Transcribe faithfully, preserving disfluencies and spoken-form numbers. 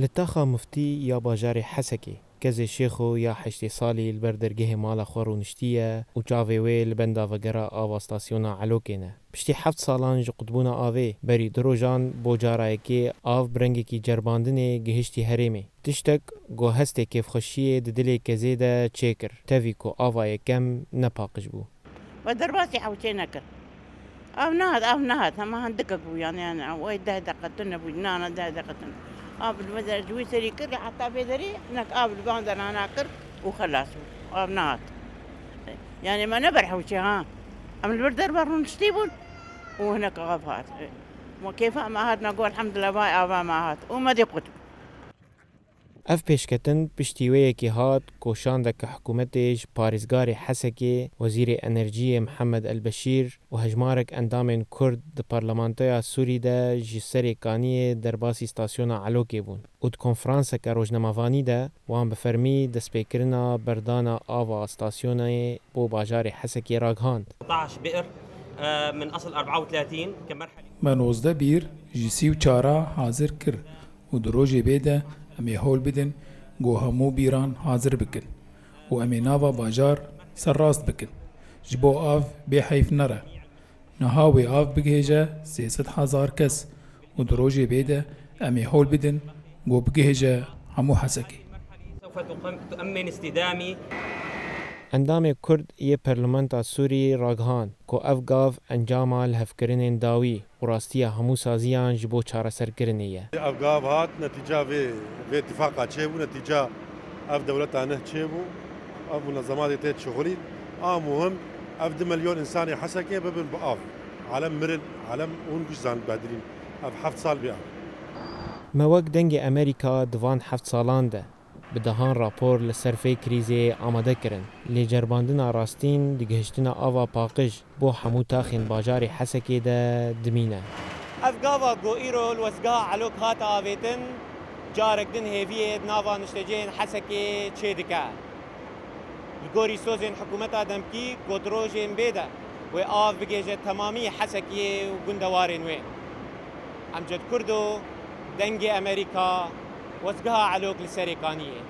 Li taxa muftî ya bajarê Hesekê, Kezê Şêxo ya heştê salî li ber dergehê mala xwe rûniştiye û çavê wê li benda vegera ava stasyona Elokê ne. Piştî heft salan ji qutbûna avê, berî du rojan bo cara yekê av bi rengekî cerbandinê gihiştî herêmê. Tiştek ku hestê kêfxweşiyê di dilê Kezê de çêkir, tevî ku ava yekem ne paqij bû. We derbasî hewçê nekir. Av nehat, av nehat. Hema hindikek bû, yani, yani, wey deh deqe tune bû, nana deh deqe tune. Av li vê der ji wî serî kir, heta vê derî hinek av li van derana kir û xelas bû. Av nehat. Yani, me ne ber hewçê, ha. Em li vir derve rûniştî bûn û hinek av hat. Ma kêfa me hat, me got, elhamdulillah, vay ava me hat. Û me dê qut. Ev pêşketin piştî wê yekê hat ku şandeke hikûmetê ji parêzgarê Hesekê, wezîrê enerjiyê Mihemed Elbeşîr û hejmarek endamên Kurd di parlamentoya Sûrî de ji Serê Kaniyê derbasî stasyona Elokê bûn û di konferanseke rojnamevanî de wan bi fermî destpêkirina berdana ava stasyonê bo bajarê Hesekê ragihand. ثمنطعش بئر، آه، من أصل أربعة وثلاثين كمرحلة. Me nozdeh bîr ji sî û çar a hazir kir û di rojê bê de em ê hewl bidin ku hemû bîran hazir bikin û em ê nava bajar serrast bikin, ji bo av bê heyf nere. Niha wê av bigihêje sê sed hezar kes û di rojê bê de em ê hewl bidin ku bigihêje hemû Hesekê. سوف تقم-، تؤمن استدامة. Endamê Kurd yê Parlamenta Sûrî ragihand ku ev gav encama lihevkirinên dawî û rastiya hemû saziyan ji bo çareserkirinê ye. Ev gav hat netîca vê, vê tifaqa çêbû, netîca ev dewleta neh çêbû, ev munezematê tê dişixulîn. A muhim, ev du milyon însanê Hesekê bibin bi av. Alem mirin, alem hûn giş zanîn bedirîn. Ev heft sal bê av. Me wek Dengê Amerîka di van heft salan de bi dehan rapor li ser vê krîzê amade kirin, lê cerbandina rastîn di gihiştina ava paqij bo hemû taxên bajarê Hesekê de dimîne. Ev gava ku îro li wezgeha Elok hate avêtin, carek din hêviyê di nava niştecihên Hesekê çêdike. Li gorî sozên hikûmeta demkî ku di rojên bê de wê av bigihêje temamî Hesekiyê û gundewarên wê. Emced Kurdo, Dengê Amerîka, Wezgeha Elok li Serê Kaniyê.